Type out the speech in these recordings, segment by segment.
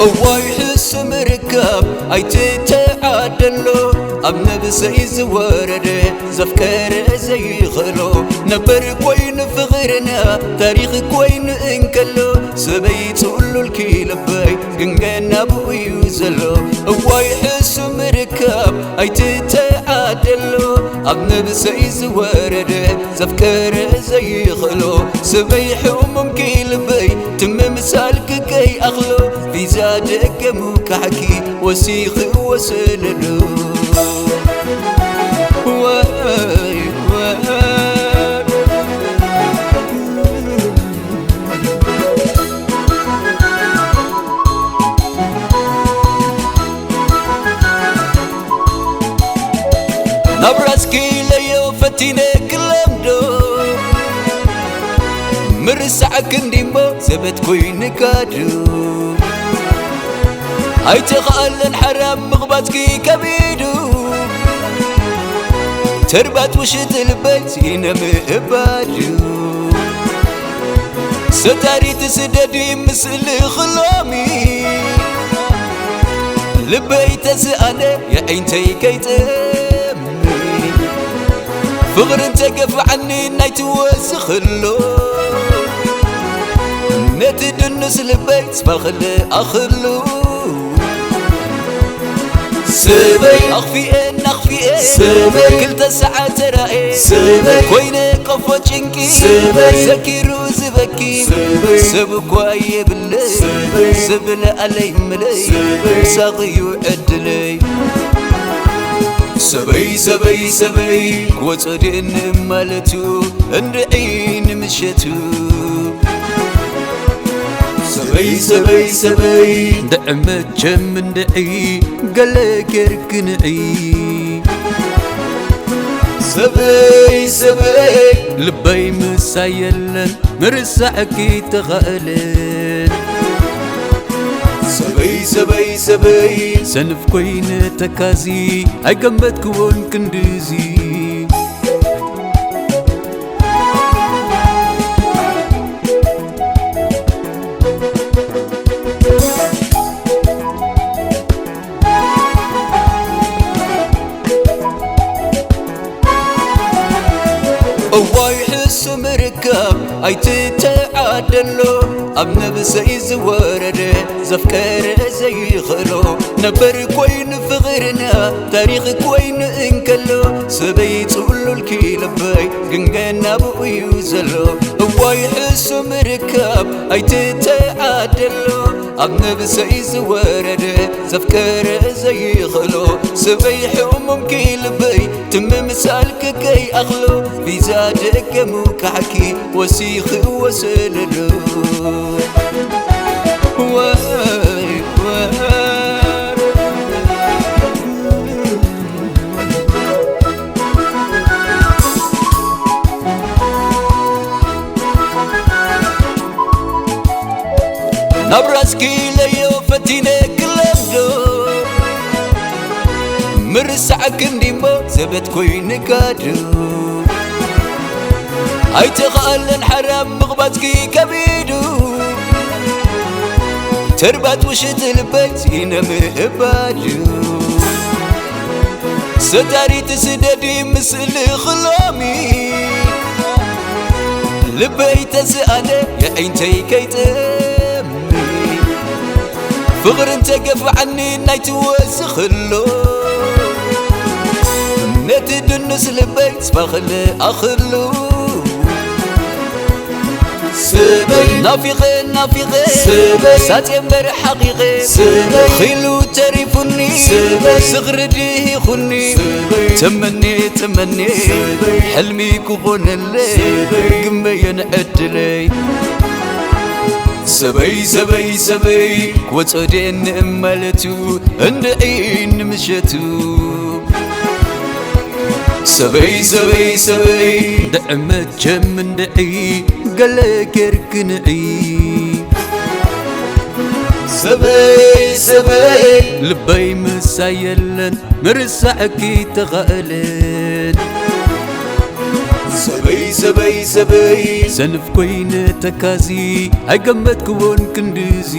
እዋይ ሕሱም ርካብ ኣይትተዓደሎ፣ ኣብ ነብሰይ ዝወረደ ዘፍቀረ ዘይኽእሎ። ነበር ኮይኑ ፍቕርና ታሪኽ ኮይኑ እንከሎ፣ ሰበይ ጽሉልኪ ልበይ ግን ገና ብኡ እዩ ዘሎ። እዋይ ሕሱም ርካብ ኣይትተዓደሎ፣ ኣብ ነብሰይ ዝወረደ ዘፍቀረ ዘይኽእሎ። ሰበይ ሕሙምኪ ልበይ ትምምሳልኪ ከይኣኽሎ፣ ቪዛ ደገሙ ካሕኪ ወሲኺ ወሰለሉ። ወይ ወይ ናብ ራስኪ ለዮ ፈቲነ ክለምዶ፣ ምርሳዕ ክንዲሞ ዘበት ኮይንካ ዱ። ኣይተኻእለን ሓራም ምቕባጽኪ ከቢዱ፣ ተርባጥ ውሽጢ ልበይ ስኢነ ምእባዱ። ሰታሪት ስደዲ ምስልኺ ሎሚ፣ ልበይ ተስኣነ የዒንተይ ከይጠሚ። ፍቕሪ እንተገፍዓኒ ናይ ትወስኽሎ፣ ነቲ ድኑስ ልበይ ስባኽል ኣኽሉ። ሰበይ ኣኽፊኤ ናኽፊኤ፣ ሰበይ ክልተ ሰዓት ተራኤ፣ ሰበይ ኮይነ ቆፎ ጭንቂ፣ ሰበይ ዘኪሩ ዝበኪ፣ ሰበይ ሰብ እኳ የብለይ፣ ሰበይ ሰብ ለኣለይ ምለይ፣ ሰበይ ሳቕዩ ዕድለይ። ሰበይ ሰበይ ሰበይ ክወጾ ድእን ማለቱ፣ እንድዒ ንምሸቱ። ሰበይ ሰበይ ሰበይ እንድዒ መቸም እንድዒ፣ ገለ ጌርኪ ንዒ። ሰበይ ሰበይ ልበይ ምሳ የለን፣ ምርሳዕኪ ተኻእልን። ሰበይ ሰበይ ሰበይ ሰንፍ ኮይነ ተካዚ፣ ኣይገንበትክዎን ክንድዚ። እዋይ ሕሱም ርካብ ኣይትተዓደሎ፣ ኣብ ነብሰይ ዝወረደ ዘፍቀረ ዘይኽእሎ። ነበር ኮይኑ ፍቕርና ታሪኽ ኮይኑ እንከሎ፣ ሰበይ ጽሉልኪ ልበይ ግን ገና ብኡ እዩ ዘሎ። እዋይ ሕሱም ርካብ ኣይትተዓደሎ፣ ኣብ ነብሰይ ዝወረደ ዘፍቀረ ዘይኽእሎ። ሰበይ ሕሙምኪ ልበይ ትምምሳልኪ ከይኣኽሎ፣ ቪዛ ደገሙ ካሕኪ ወሲኺ ወሰለሉ። ወይ ወይ ናብ ራስኪ ለዮ ፈቲነ ክለምዶ፣ ምርሳዕ ክንዲሞ ዘበት ኮይንካ ዶ። ኣይተኻእለን ሓራም ምቕባጽኪ ከቢዱ፣ ተርባጥ ውሽጢ ልበይ ስኢነ ምእባዱ። ሰታሪት ስደዲ ምስልኺ ሎሚ፣ ልበይ ተስኣነ የዒንተይ ከይጠሚ። ፍቕሪ እንተገፍዓኒ ናይ ትወስኽሎ፣ ነቲ ድኑስ ልበይ ስባኽል ኣኽሉ። ስበይ ናፊቐ ናፊቐ ስበይ ሳጽየ እምበር ሓቒቐ ስበይ ኺሉ ተሪፉኒ ስበይ ስኽሪ ድሂኹኒ ስበይ ተመኔ ተመኔ ስበይ ሕልሚ ክኾነለይ ስበይ ግመየን ዕድለይ። ሰበይ ሰበይ ሰበይ ክወጾ ድእን ማለቱ እንድዒ ንምሸቱ። ሰበይ ሰበይ ሰበይ እንድዒ መቸም እንድዒ ገለ ጌርኪ ንዒ። ሰበይ ሰበይ ልበይ ምሳ የለን ምርሳዕኪ ተኻእልን። ሰበይ ሰበይ ሰበይ ሰንፍ ኮይነ ተካዚ ኣይገመትክዎን ክንድዚ።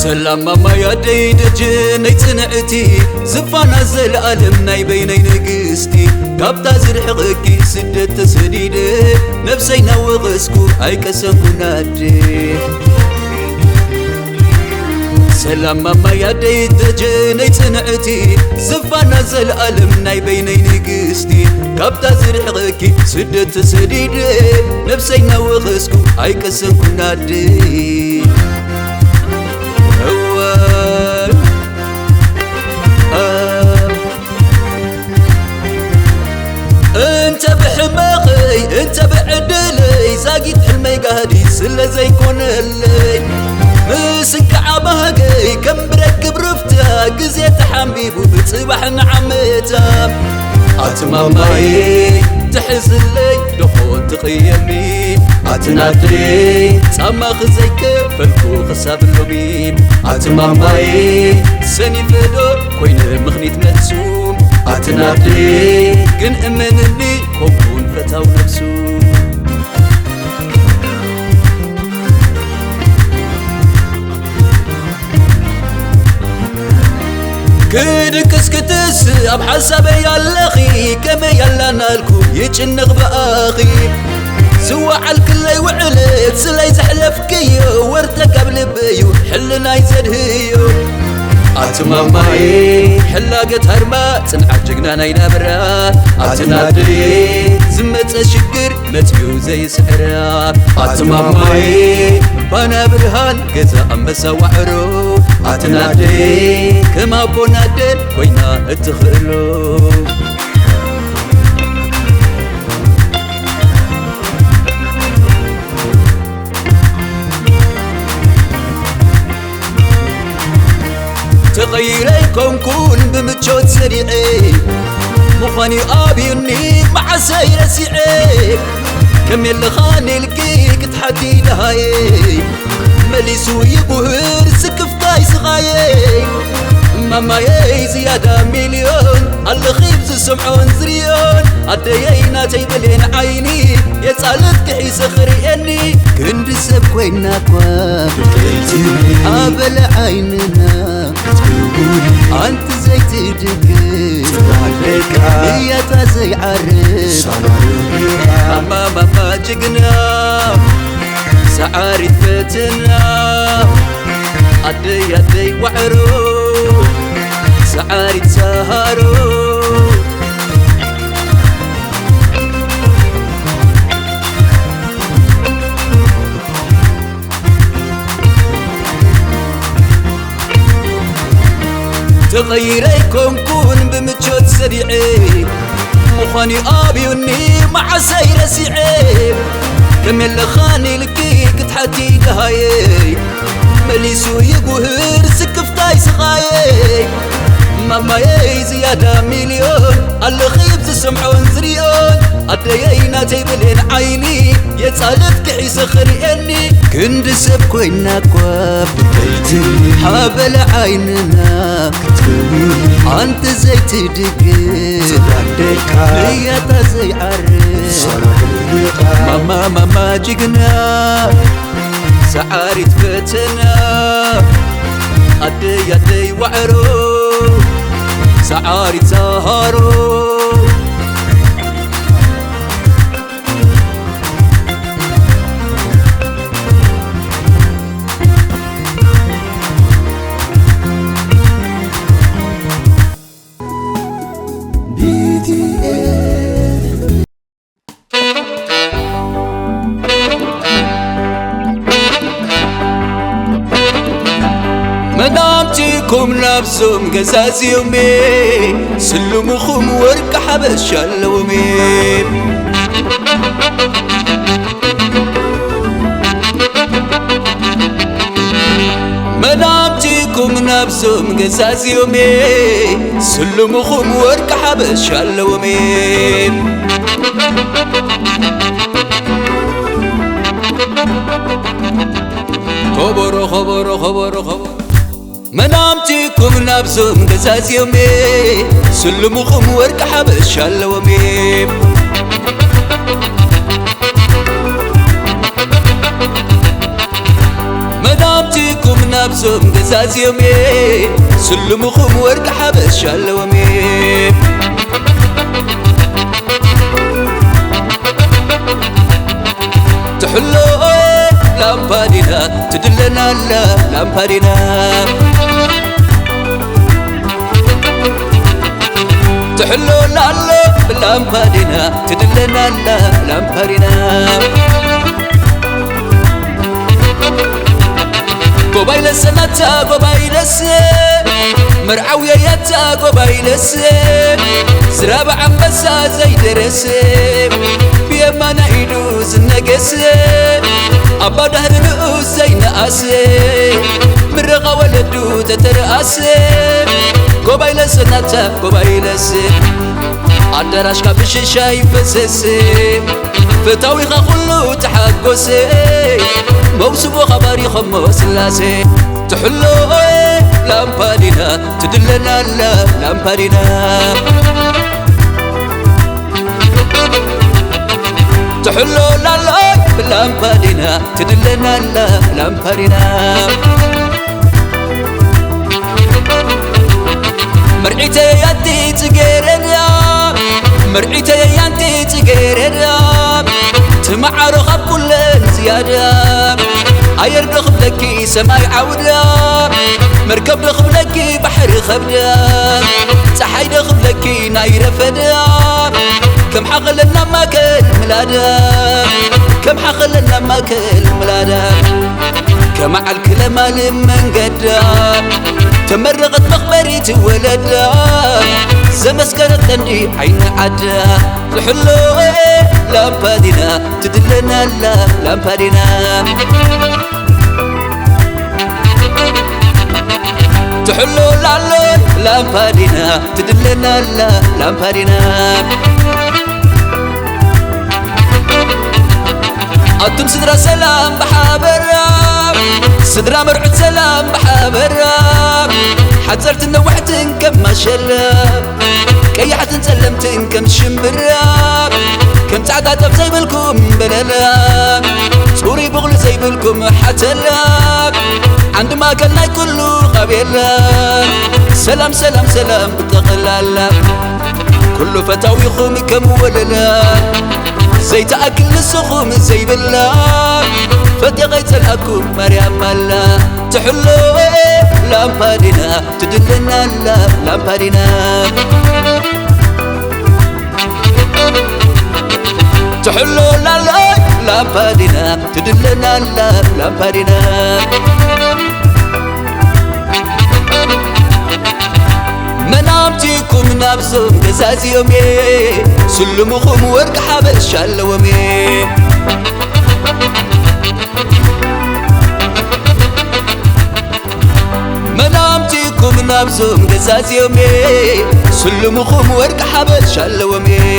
ሰላም ማማይ ኣደይ ደጀነይ ጽንዕቲ፣ ዝፋና ዘለኣለም ናይ በይነይ ንግስቲ። ካብታ ዝርሕቐኪ ስደት ተሰዲደ፣ ነብሰይ ናወቐስኩ ኣይቀሰንኩን ኣደ። ሰላም ማማይ ኣደይ ደጀነይ ጽንዕቲ፣ ዝፋና ዘለኣለም ናይ በይነይ ንግስቲ። ካብታ ዝርሕቐኪ ስደት ተሰዲደ፣ ነብሰይ ናወቐስኩ ኣይቀሰንኩን ኣደ። እወ፣ እ፣ እንተ ብሕመቐይ፣ እንተ ብዕድለይ፣ ዛጊት ሕልመይ ጋህዲ ስለ ዘይኮነለይ፣ ምስ እንከዓ ባህገይ ከም ብረክብ ርፍታ፣ ግዜ ተሓንቢቡ ብጽባሕ ንዓመታ። ኣቲ ማማይ ትሕዝለይ ዶኾን ትቕየሚ፣ ኣቲ ናደይ ጻማኺ ዘይከፈልኩ ክሳብ ሎሚ። ኣቲ ማማይ ሰኒፈ ዶ ኮይነ ምኽኒት መልሱ፣ ኣቲ ናደይ ግን እመንኒ ከምኡውን ፈታው ነብሱ። ክድቅስ ክትስ ኣብ ሓሳበይ ኣለኺ፣ ከመይ ኣላናልኩ ይጭነቕ ብኣኺ። ዝወዓልክለይ ውዕለት ስለይ ዘሕለፍክዮ፣ ወርተክ ኣብ ልበዩ ሕልናይ ዘድህዮ። ኣቲ ማማይ ሕላገት ሃርማ፣ ጽንዓት ጅግና ናይ ናብራ። ኣቲ ናደይ ዝመጸ ሽግር መጽዩ ዘይስዕራ። ኣቲ ማማይ ባና ብርሃን ገዛ ኣንበሳ ዋዕሮ። ኣቲ ናደይ ከም ኣቦ ናደን ኮይና እትኽእሎ። ተቐይረ ኣይኮንኩን ብምቾት ሰሪዐ፣ ምዃን'ዩ ኣብዩኒ መዓሰይ ረሲዐ። ከም የለኻን ኢልኪ ክትሓቲ ደሃየ፣ መሊሱ ይጉህር ስክፍታይ ስቓየ። ማማየይ ዝያዳ ሚልዮን ኣለኺ ዝሰምዖን ዝርእዮን፣ ኣደየይ ናተይ ብሌን ዓይኒ፣ የጻልት ክሒሰ ክርእየኒ። ክንዲ ሰብ ኮይና እኳ ፍቅርቲ ኣበለ ዓይንና ክትከውን፣ ኣንቲ ዘይትድግፍ ጽናለካ፣ ንያታ ዘይዓርፍ ሳላሉካ። ማማ ማማ ጅግና ሰዓሪት ፈተና፣ ኣደይ ኣደይ ዋዕሮ ሰዓሪት ሰሃሮ። ተቐይረ ኣይኮንኩን ብምቾት ሰሪዐ፣ ምዃን'ዩ ኣብዩኒ መዓሰይ ረሲዐ። ከም የለኻን ኢልኪ ክትሓቲ ደሃየይ፣ መሊሱ ይጉህር ስክፍታይ ስቓየይ። ማማየይ ዝያዳ ሚልዮን ኣለኺ ብዝሰምዖን ዝርእዮን፣ ኣደየይ ናተይ ብሌን ዓይኒ፣ የጻልት ክሒሰ ክርእየኒ። ክንዲ ሰብ ኮይና እኳ ፍቅርቲ ሓበለ ዓይንና ክትከውን፣ ኣንቲ ዘይትድግፍ ጽላል ደቃ፣ ንያታ ዘይዓርፍ ሰላም ደቃ። ማማ ማማ ጅግና ሰዓሪት ፈተና፣ ኣደይ ኣደይ ዋዕሮ ሰዓሪት ሰሃሮ። መናምቲኩም ናብዞም ገዛዚዮሜ፣ ስልምኹም ወርቂ ሓበሻ ኣለዎሜ። መናምቲኩም ናብዞም ገዛዚዮሜ፣ ስልምኹም ወርቂ ሓበሻ ኣለዎሜ። ከበሮ፣ ከበሮ፣ ከበሮ፣ ከበሮ። መናምቲኩም ናብዞም ገዛዚዮሜ፣ ስልምኹም ወርቂ ሓበሻ ኣለዎሜ። መናምቲኩም ናብዞ እዞም ገዛዚኦም እየ፣ ስልምኹም ወርቂ ሓበሻ ኣለዎም እየ። ትሕሎ ላምፓዲና ትድለና ኣላ ላምፓዲና። ትሕሎ ላሎ ላምፓዲና ትድለና ኣላ ላምፓዲና። ጎባይ ለሰናታ ጎባይ ለሰ መርዓዊ ያታ ጎባይ ለሰ ዝራብ ዓንበሳ ዘይደረሰ ብየማና ኢዱ ዝነገሰ ኣባ ዳህሪ ንኡስ ዘይነኣሰ ምረቓ ወለዱ ተተረኣሰ ጎባይ ለሰናታ ጎባይ ለሰ ኣዳራሽካ ብሽሻ ይፈሰሰ ፈታዊኻ ኩሉ ተሓጎሰ መውስቦኻ ባሪኾሞ ስላሴ ትሕሎ ላምፓዲና ትድለና ኣላ ላምፓዲና ትሕሎ ላሎ ላምፓዲና ትድለና ኣላ ላምፓዲና መርዒተይ ኣንቲ ጽጌረዳ መርዒተይ ኣንቲ ጽጌረዳ ትመዓሮ ካብ ኩለን ዝያዳ ኣየር ዶ ክብለኪ ሰማይ ዓውዳ መርከብ ዶ ክብለኪ ባሕሪ ኸብዳ ፀሓይ ዶ ክብለኪ ናይ ረፈዳ ከም ሓኸለና ማከል ምላዳ ከም ሓኸለና ማከል ምላዳ ከመዓልክ ለማልም መንገዳ ተመረቐት መኽበሪት ወለዳ ዘመስከረት ቀንዲ ዓይኒ ዓዳ ዝሕሎ ላምፓዲና ትድለናላ ላምፓዲና ትሕሎ ላሎ ላምፓዲና ትድለናላ ላምፓዲና ኣቱም ስድራ ሰላም ብሓበራ ስድራ መርዑት ሰላም ብሓበራ ሓፀርትን ነዋሕትን ከም ማሸላ ቀያሕትን ጸለምትን ከም ሽምብራ ከም ጻዕዳ ጠብ ዘይብልኩም በለላ ጽሩይ ብቕሉ ዘይብልኩም ሓተላ ዓንዲ ማእከል ናይ ኩሉ ቐቤላ ሰላም ሰላም ሰላም ብጠቕላላ ኩሉ ፈታዊኹም ከም ወለላ ዘይተኣክል ንስኹም ዘይብላ ፈቴ ቐይጸልኣኩም ማርያም ኣላ ትሕሎ ላምፓዲና ትድለናላ ላምፓዲና ትሕሎ ላላ ላምፓዲና ትድለናላ ላምፓዲና መናምቲኩም ናብዞም ገዛዚኦም እየ ስልምኹም ወርቂ ሓበሻ ኣለዎም እየ መናምቲኩም ናብዞም ገዛዚኦም እየ ስልምኹም ወርቂ ሓበሻ ኣለዎም እየ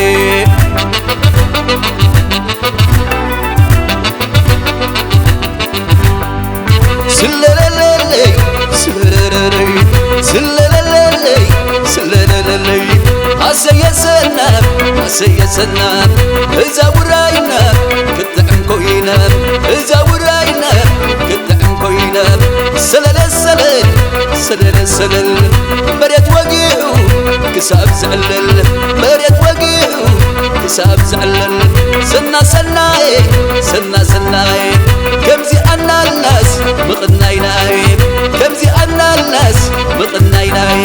ስለለለለይ ስለለለለይ ስለለለለይ ስለለለለይ ኣሰየሰና ኣሰየሰና እዛ ውራይና ክትጥዕም ኮይና እዛ ውራይና ክትጥዕም ኮይና ሰለለ ሰለል ሰለለ ሰለል መሬት ወጊሑ ክሳብ ዝዕለል መሬት ወጊሑ ክሳብ ዝዕለል ሰና ሰናየ ሰና ሰናየ ከምዚ ኣናልናስ ምቕናይናየ ከምዚ ኣናልናስ ምቕናይናየ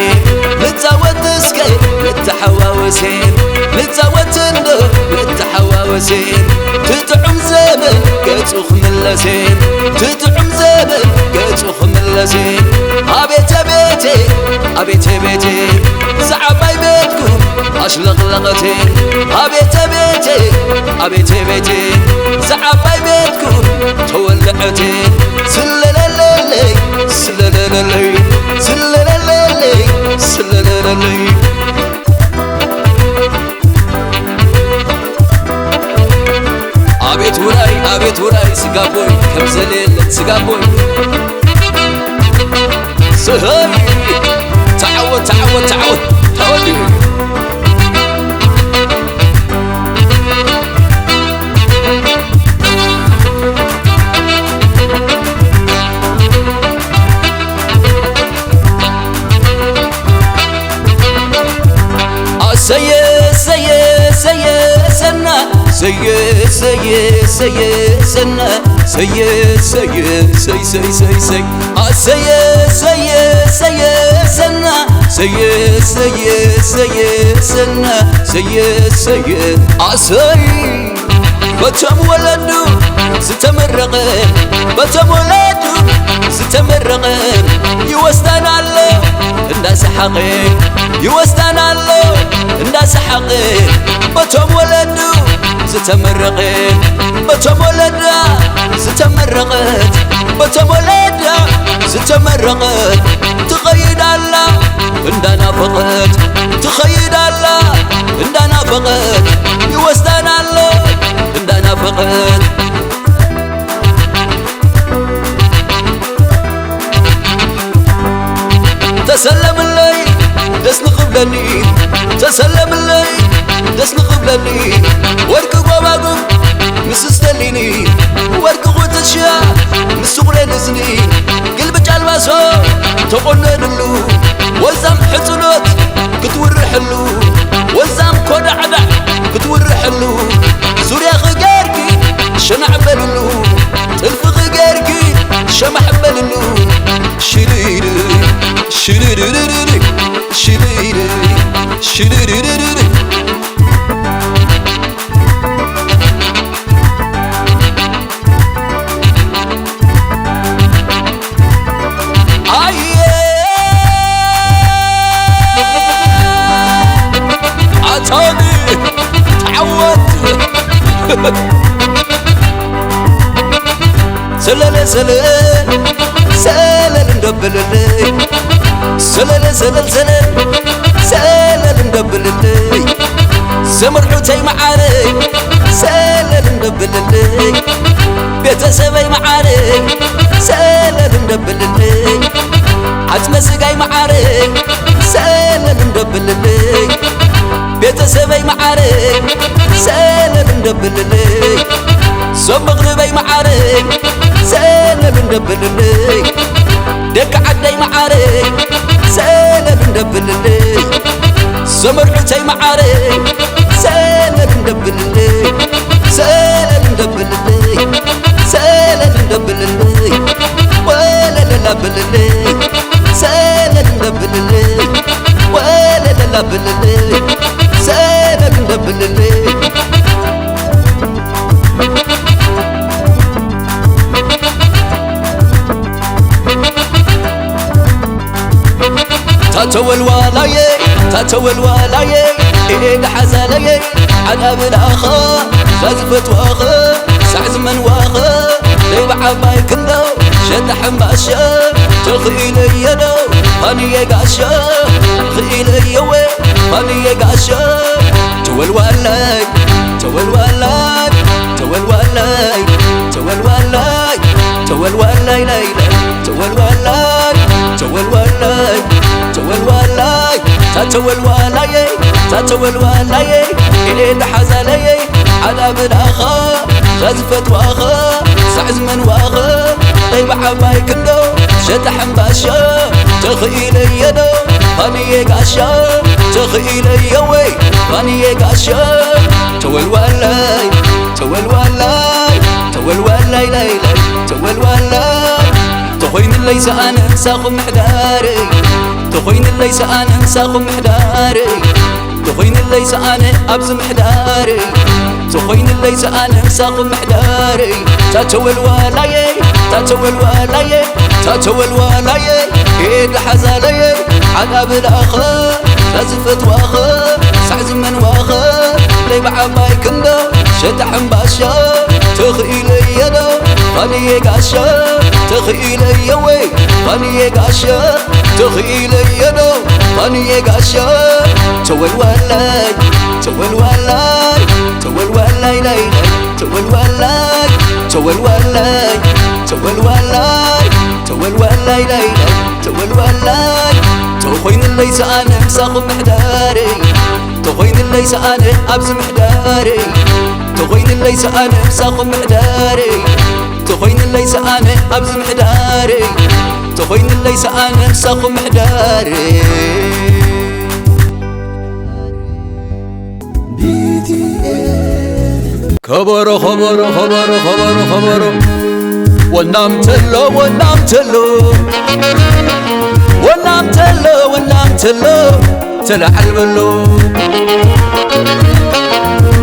ንጻወት እስከ ንተሓዋወሴ ንጻወት እንዶ ንተሓዋወሴ ትጥዑም ዘመን ገጹ ክምለሴ ትጥዑም ዘመን ገጹ ክምለሴ ኣቤት ኣቤቴ ኣቤቴ ቤቴ ዝዓባይ ቤትኩም ኣሽለቕለቐቴ ኣቤት ኣቤቴ ኣቤቴ ቤቴ ዝዓባይ ቤትኩም ተወልዐቴ ስለለለለይ ስለለለለይ ስለለለለይ ስለለለለይ ኣቤት ውራይ ኣቤት ውራይ ስጋቦይ ከም ዘለ የለን ስጋቦይ ስሀይ ተዓወት ተዓወት ተዓወት ተወዲ ሰየ ሰና ሰየ ሰየ ሰይ ሰይ ሰይ ሰይ ኣሰየ ሰየ ሰየ ሰና ሰየ ሰየ ሰየ ሰና ሰየ ሰየ ኣሰይ በቶም ወለዱ ዝተመረቐ በቶም ወለዱ ዝተመረቐ ይወስዳን ኣሎ እንዳሰሓቐ ይወስዳን ኣሎ እንዳሰሓቐ በቶም ወለዱ ዝተመረቐ በቶም ወለዳ ዝተመረቐት በቶም ወለዳ ዝተመረቐት ትኸይድ ኣላ እንዳናፈቐት ትኸይድ ኣላ እንዳናፈቐት ይወስዳን ኣሎ እንዳናፈቐት ተሰለምለይ ደስ ንኽብለኒ ተሰለምለይ ደስ ንኽብለኒ ወርቂ ጎባጉብ ምስ ስተሊኒ ወርቂ ቁትሻ ምስ ሱቕሌን እዝኒ ግልብጭ ኣልባሶ ተቆነንሉ ወዛም ሕጽኖት ክትውርሕሉ ወዛም ኮዳዕዳዕ ክትውርሕሉ ዙርያኺ ጌርኪ ሸናዕ በልሉ ጥልፍኺ ጌርኪ ሸማሕ በልሉ ሽልልል ሽልልልልል ሽልልል ሽልልልልል ኣየ ኣቶኒ ተዓወት ሰለለ ሰለል ሰለል እንደብልልይ ሰለለ ሰለል ሰለል ሰለል እንደብልልይ ዘመርሑተይ መዓረይ ሰለል እንደብልልይ ቤተሰበይ መዓረይ ሰለል እንደብልልይ ዓጽመ ስጋይ መዓረይ ሰለል እንደብልልይ ቤተሰበይ መዓረይ ሰለል እንደብልልይ ሰብ መቕርበይ መዓረይ ሰለል እንደብልልይ ደቂ ዓደይ መዓረይ ሰለል እንደብልልይ ሰመርሑተይ መዓረይ ሰለል እንደብልልይ ሰለል እንደብልልይ ሰለል እንደብልልይ ወለለላ ብልልይ ሰለል እንደብልልይ ወለለላ ብልልይ ሰለል እንደብልልይ ታተወልዋላየ ታተወልዋላየ ኤዳ ሓዛለየ ዓዳ ብላኸ ዛዝፈትዋኸ ሳዕ ዝመንዋኸ ደይ ብዓባይ ክንዶ ሸጣ ሕምባሻ ተኽኢለየዶ ፋንየ ጋሻ ተኽኢለየወ ፋንየ ጋሻ ተወልዋላይ ተወልዋላይ ተወልዋላይ ተወልዋላይ ተወልዋላይ ላይላይ ተወልዋላይ ተወልዋላይ ተወልዋላይ ታተወልዋላየይ ታተወልዋላየይ ኤዳ ሓዛለየይ ዓዳ ብላኻ ዛዝፈትዋኸ ሳዕ ዝመንዋኸ ደይ ብዓባይ ክንዶ ሸጣ ሕምባሻ ተኽኢለየዶ ፋንየ ጋሻ ተኽኢለየወይ ፋንየ ጋሻ ተወልዋላይ ተወልዋላይ ተወልዋላይ ላይላይ ተወልዋላይ ተኾይንለይ ሰኣነ ምሳኹም ምሕዳረይ ተኾይንለይ ሰኣነ ምሳኹም ምሕዳረይ ተኾይንለይ ሰኣነ ኣብዚ ምሕዳረይ ተኾይንለይ ሰኣነ ምሳኹም ምሕዳረይ ታተወልዋላየ ታተወልዋላየ ታተወልዋላየ ኤዳ ሓዛለየ ዓዳ ብላኸ ታዝፈትዋኸ ሳዕ ዝመንዋኸ ለይ ብዓባይ ክንዶ ሸጣ ሕምባሻ ተኽኢለየዶ ፋንየ ጋሻ ተኽኢለየወይ ፋንየ ጋሻ ተኽኢለየዶ ፋንየ ጋሻ ተወልዋላይ ተወልዋላይ ተወልዋላይ ላይላይ ተወልዋላይ ተወልዋላይ ተወልዋላይ ተወልዋላይ ላይላይ ተወልዋላይ ተኾይንለይ ሰኣነ ምሳኹም ምሕዳረይ ተኾይንለይ ሰኣነ ኣብዚ ምሕዳረይ ተኾይንለይ ሰኣነ ምሳኹም ምሕዳረይ ተኾይንለይ ሰኣነ ኣብዚ ምሕዳረይ ተኾይንለይ ሰኣነ ምሳኹም ምሕዳረይ ቢቲኤ ከበሮ ከበሮ ከበሮ ከበሮ ከበሮ ወናም ተሎ ወናም ተሎ ወናም ተሎ ወናም ተሎ ተለዓል በሎ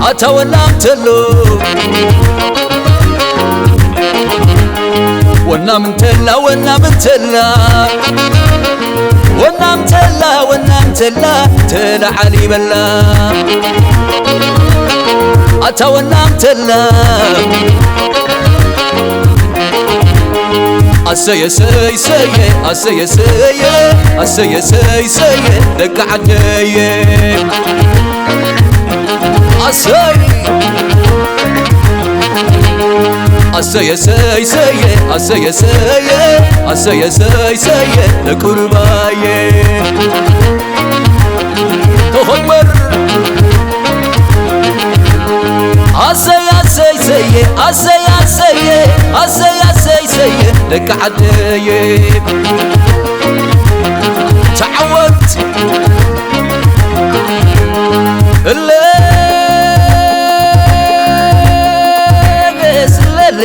ኣታ ወናም ተሎ ወናም ተላ ወናም ተላ ወናም ተላ ወናም ተላ ተለዓል ይበላ ኣታ ወናም ተላ ኣሰየ ሰይ ሰየ ኣሰየ ሰየ ኣሰየ ሰይ ሰየ ደቂ ዓደየ ኣሰይ ኣሰየ ሰይ ሰየ ኣሰየ ሰየ ኣሰየ ሰይ ሰየ ደቂ ሩባየ ተኾመር ኣሰይ ኣሰይ ሰየ ኣሰይ ኣሰየ ኣሰይ ኣሰይ ሰየ ደቂ ዓደየ ተዓወት እለ ስለል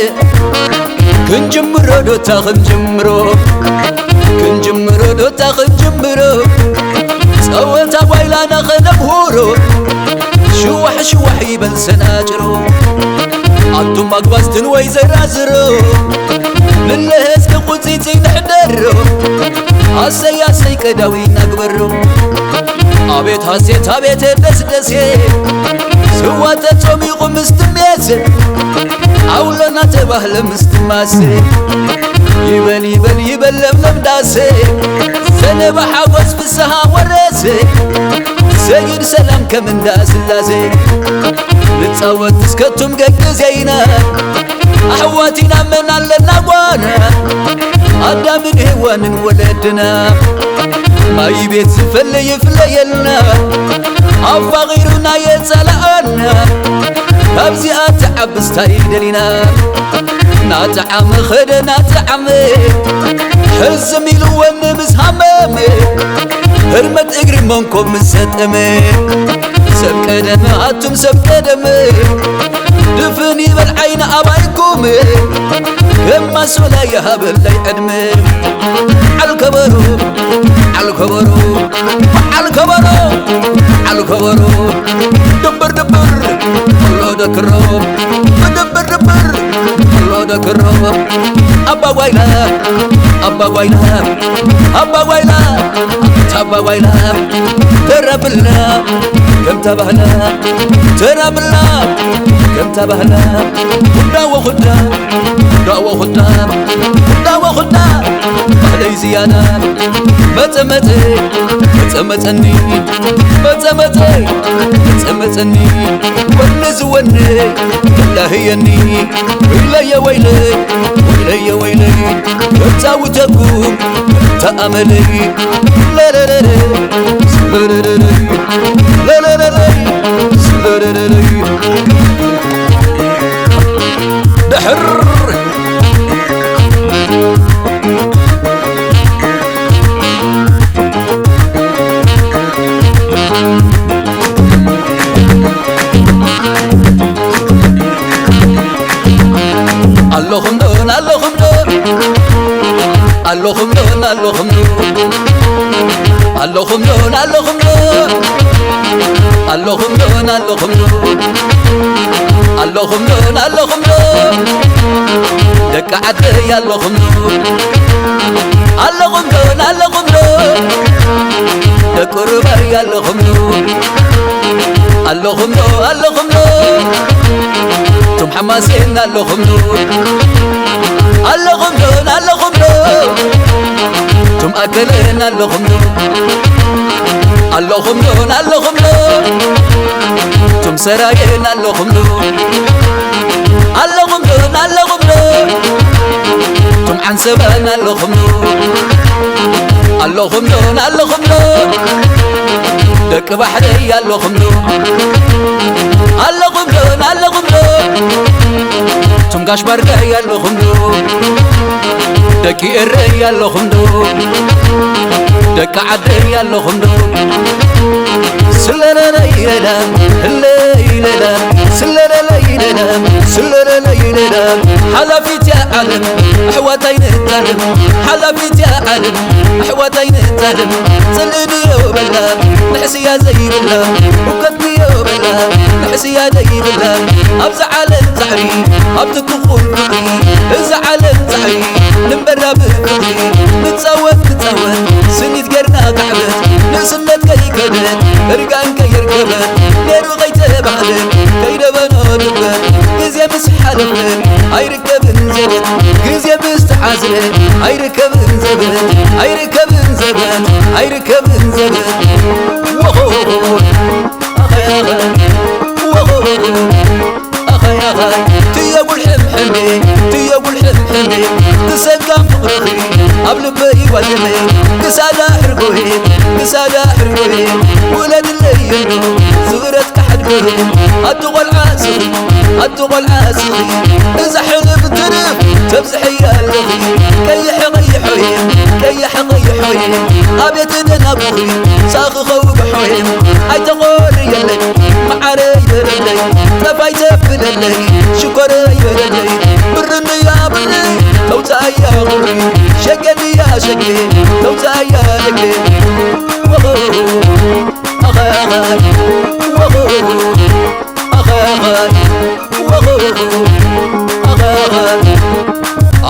ክንጅምሮ ዶታ ክንጅምሮ ክንጅምሮ ዶታ ክንጅምሮ ጸወታ ጓይላና ከነብሁሮ ሽዋሕ ሽዋሕ ይበል ሰናጭሮ ኣቱም ኣግባዝትን ወይ ዘራዝሮ ንለህዝቢ ቁጺጺ ንሕደሮ ኣሰይ ኣሰይ ቀዳዊ ናግበሮ ኣቤት ሃሴት ኣቤት ደስደሴ ስዋ ተጾሚቑ ምስ ትሜስ ኣውሎና ተባህለ ምስ ትማስ ይበል ይበል ይበል ለምለም ዳስ ዘነበ ሓጎስ ፍስሃ ወረስ ሰጊድ ሰላም ከም እንዳ ስላሴ ንጻወት እስከቱም ገግዜና ኣሕዋቲና መን ኣለና ጓና ኣዳምን ሄዋንን ወለድና ማይ ቤት ዝፈለ ይፍለየልና ኣፋቒሩና የጸላኣና ካብዚኣ ትዓብስታይ ደሊና ናጥዓመ ኸደ ናጥዓመ ሕዝም ኢልወኒ ምስ ሃመመ ህርመት እግሪ መንኮብ ምስ ሰጠመ ሰብ ቀደመ ኣቱም ሰብ ቀደመ ድፍን ይበል ዓይኒ ኣባይኩም ከማሶላ ይሃበለይ ዕድመ ዓል ከበሮ ዓል ከበሮ ዓል ከበሮ ዓል ከበሮ ድብር ድብር ሎ ደክሮ ድብር ድብር ሎ ደክሮ ኣባ ጓይላ ኣባ ጓይላ ኣባ ጓይላ ኣባ ጓይላ ተረብልና ከም ተባህለ ተረብልና ከም ተባህለ ጉዳ ወኹዳ ጉዳ ወኹዳ ጉዳ ወኹዳ ባህለይ ዝያዳ መጸ መጸ መጸ መጸኒ መጸ መጸ መጸ መጸኒ ወኒ ዝወኒ ተላህየኒ ወይለየ ወይለይ ወይለየ ወይለይ ከጻውተኩም ተኣመለይ ለለለለ ለለለለ ለለለለ ለለለለ ድሕር ኣለኹም ዶ ኣለኹም ዶ ኣለኹም ዶ ኣለኹም ዶ ኣለኹም ዶ ኣለኹም ዶ ኣለኹም ዶ ኣለኹም ዶ ኣለኹም ዶ ኣለኹም ዶ ደቂ ዓደይ ኣለኹም ዶ ኣለኹም ዶ ኣለኹም ዶ ደቂ ሩባይ ኣለኹም ዶ ኣለኹም ዶ ኣለኹም ዶ ቱም ሓማሴን ኣለኹም ዶ ኣለኹም ዶ ኣለኹም ዶ ቱም ኣከለን ኣለኹም ዶ ኣለኹም ዶ ኣለኹም ዶ ቱም ሰራየን ኣለኹም ዶ ኣለኹም ዶ ኣለኹም ዶ ቱም ዓንሰበን ኣለኹም ዶ ኣለኹም ዶ ኣለኹም ዶ ደቂ ባሕረይ ኣለኹም ዶ ኣለኹም ዶ ኣለኹም ዶ ቱም ጋሽ ባርዳይ ኣለኹም ዶ ደቂ ኤረይ ኣለኹም ዶ ደቂ ዓደይ ኣለኹም ዶ ስለለለየላ ህለይ ስለለለይ ለለ፣ ስለለለይ ለለ፣ ሓላፊት እያ ዓለም ኣሕዋት ኣይንታለም፣ ሓላፊት እያ ዓለም ኣሕዋት ኣይንታለም። ጽልኢ ድዮ በላ ንሕስያ ዘይብላ፣ ሁከት ድዮ በላ ንሕስያ ዘይብላ፣ ኣብዛ ዓለም ጻዕሪ ኣብቲ ትኹን ፍቕሪ፣ እዛ ዓለም ጻዕሪ ንንበራ ብፍቕሪ፣ ንጻወት ንጻወት ስኒት ጌርና ካዕበት፣ ንእስነት ከይከደት እርጋን ከየርከበት፣ ነይሩ ከይተባህለ ከይደበኖ ድበት፣ ግዜ ምስ ሓለፈ ኣይርከብን ዘበት፣ ግዜ ምስ ተሓዝረ ኣይርከብን ዘበት፣ ኣይርከብን ዘበት፣ ኣይርከብን ዘበት። ወሆ፣ ኣኸ፣ ወሆ። ኣኸይ ኣኸይ ትየጉል ሕምሕሜ፣ ትየጉል ሕምሕሜ፣ ትሰጋም ፍቕርኺ ኣብ ልበይ ዋልሜ፣ ክሳዳ ሕርጎዬ፣ ክሳዳ ሕርጎዬ፣ ውለድለይ እኖ ዝብረት ካሕድጎዬ። ኣቲ ቆልዓ ስኺ፣ ኣቲ ቆልዓ ስኺ፣ እዛ ሕልም ትርፍ ተብዝሕያ ኣለኺ። ቀይሕ ቀይሖዬ፣ ቀይሕ ቀይሖዬ፣ ኣቤት ደናጉኺ፣ ሳኺ ከውግሖዬ፣ ኣይተቖርየለይ። መዓረይ በለለይ፣ ጠፋይ ተብለለይ፣ ሽኮረይ በለለይ፣ ብርንያ ብሪ፣ ተውፃያ ቁሪ፣ ሸገንያ ሸጌ፣ ተውፃያ ደጌ። ወሆ፣ ኣኸ፣ ኣኸ፣ ወሆ፣ ኣኸ፣ ኣኸ፣ ወሆ፣ ኣኸ፣ ኣኸ።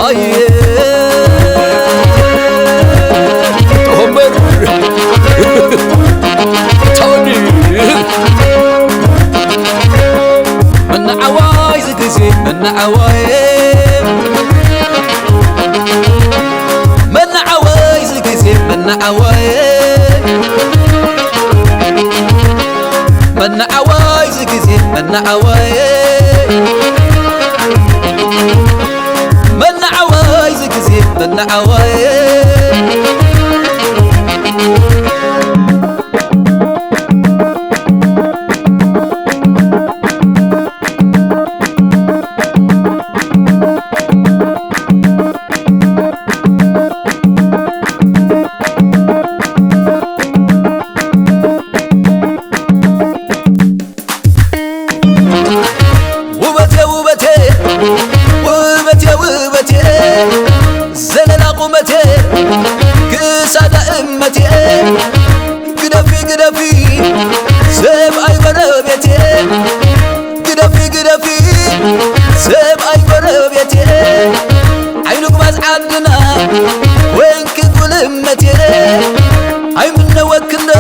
ኣየ ኦመር ታወዲ መናዓዋይ ዝግዜ መናዓዋይ መናዓዋይ ዝግዜ መናዓዋይ መናዓዋይ ዝግዜ መናዓዋይ መናዓዋይ ዝግዜ መናዓዋይ ውበቴ ውበቴ ውበቴ ውበቴ ዘለላ ቁመቴ ክሳዳ እመቴ ግደፊ ግደፊ ሰብኣይ ጎረቤቴ ግደፊ ግደፊ ሰብኣይ ጎረቤቴ ዓይኑ ግባዝ ዓድና ወይንኪ ጉልመቴ ኣይምነወክንዶ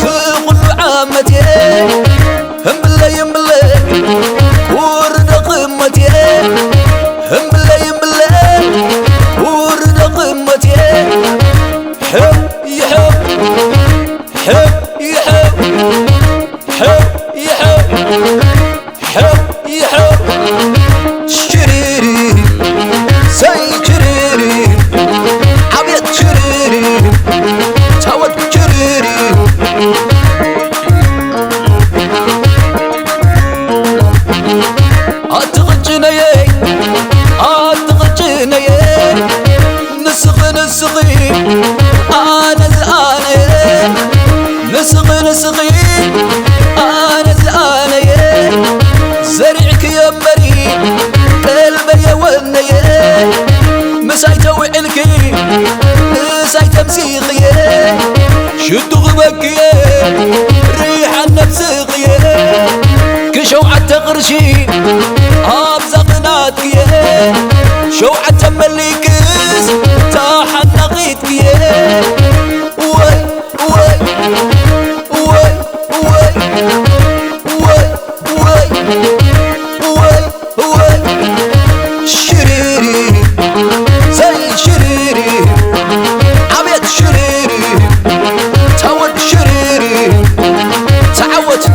ዝኹሉ ዓመቴ እምብለይ እምብለይ ውርዶ ቅመቴ እምብለይ እምብለይ ውርዶ ቅመቴ ሕብ ይሕብ ሕብ ይሕብ ሕብ ይሕብ ሕብ ይሕብ ሽሪሪ ሰይ ሽሪሪ ዓብየት ሽሪሪ ታወት ሽሪሪ ኣቲ ቕጭነየ ኣቲ ቕጭነየ ንስኺ ንስኺ ኣነ ዝኣነየ ንስኺ ንስኺ ኣነ ዝኣነየ ዘሪዕክዮ እምበሪ ቀልበየ ወነየ ምሳይ ተውዒልኪ ምሳይ ተምሲኽየ ሽቱ ክበክየ ሪሓን ነብስኽየ ክሸውዓተ ቅርሺ ኣብዛ ቅናትክየ ሸውዓተ መሊክስ ተሓናቒትክየ ወይ ወይ ወይ ወይ ወይ ወይ ወይ ወይ ሽሪሪ ዘይ ሽሪሪ ዓብየት ሽሪሪ ተወድ ሽሪሪ ተዓወት